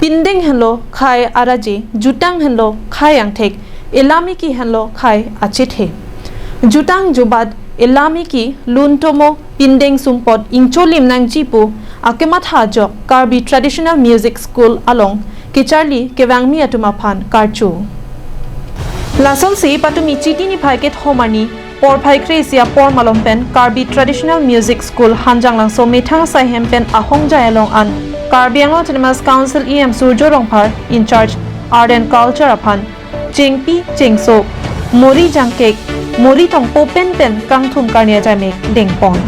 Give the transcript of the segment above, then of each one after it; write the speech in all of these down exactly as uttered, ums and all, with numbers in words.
Pindeng henlo khei araje, jutang henlo khei angthek, elamiki henlo khei achethe. Jutang jubat, elamiki, lun tomo, pindeng sumpot ingcholim nangji pu akamatha ajok Karbi Traditional Music School along kecharli kevangmi atum aphan karcho. Lasonsi patumi Chiti niphai kethom arni porphai kre-isi apor malom pen Karbi Traditional Music School Hanjanglangso methang asai hem pen ahongjai along an Karbi Anglong Autonomous Council E M Surjya Rongphar, in charge Art and Culture aphan chengpi chengso, muri jangkek, muri tongpo penpen kangthum karni ajaimek dengpon.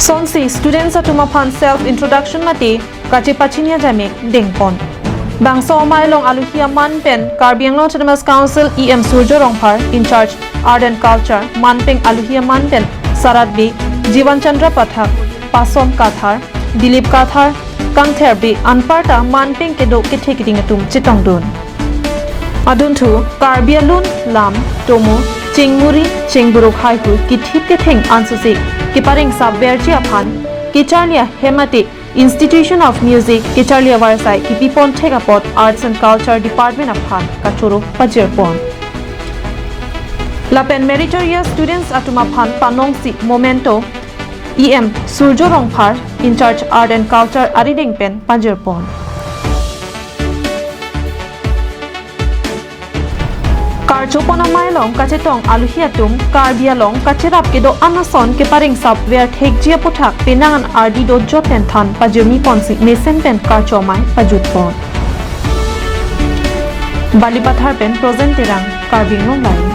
Sonsi students atum aphan self introduction mate kachepachini ajaimek dengpon. Bangso amei along aluhi aman pen Karbi Anglong Autonomous Council E M Surjya Rongphar, in charge Art and Culture, manpeng aluhi aman pen Sarat Bey, Jiwan Chandra Pathak, Pasom Kathar, Dilip Kathar, Kangther Bey anparta manpeng kedo kethe keding atum chetongdun. Adunthu Karbi alun lam, tomo, chingmuri, chingburuk, haihui kithip ketheng ansose keparingsap verji aphan kecharli ahem mate Institution of Music kecharli avarsai kepipon thek apot Arts and Culture Department aphan kachoro pajirpon. Lapen meritorious students atum aphan panongsi memento E M Surjya Rongphar, in charge Art and Culture arideng pen pajirpon. Karchopon amei along kachetong aluhi atum Karbi along kacherap kedo-an ason keparingsap ver thekji aputhak penang an ardi dojot pen than pajirmi ponsi mesen pen karcho amei pajutpon. Balipathar pen Projen Terang, Karbi Anglong Live.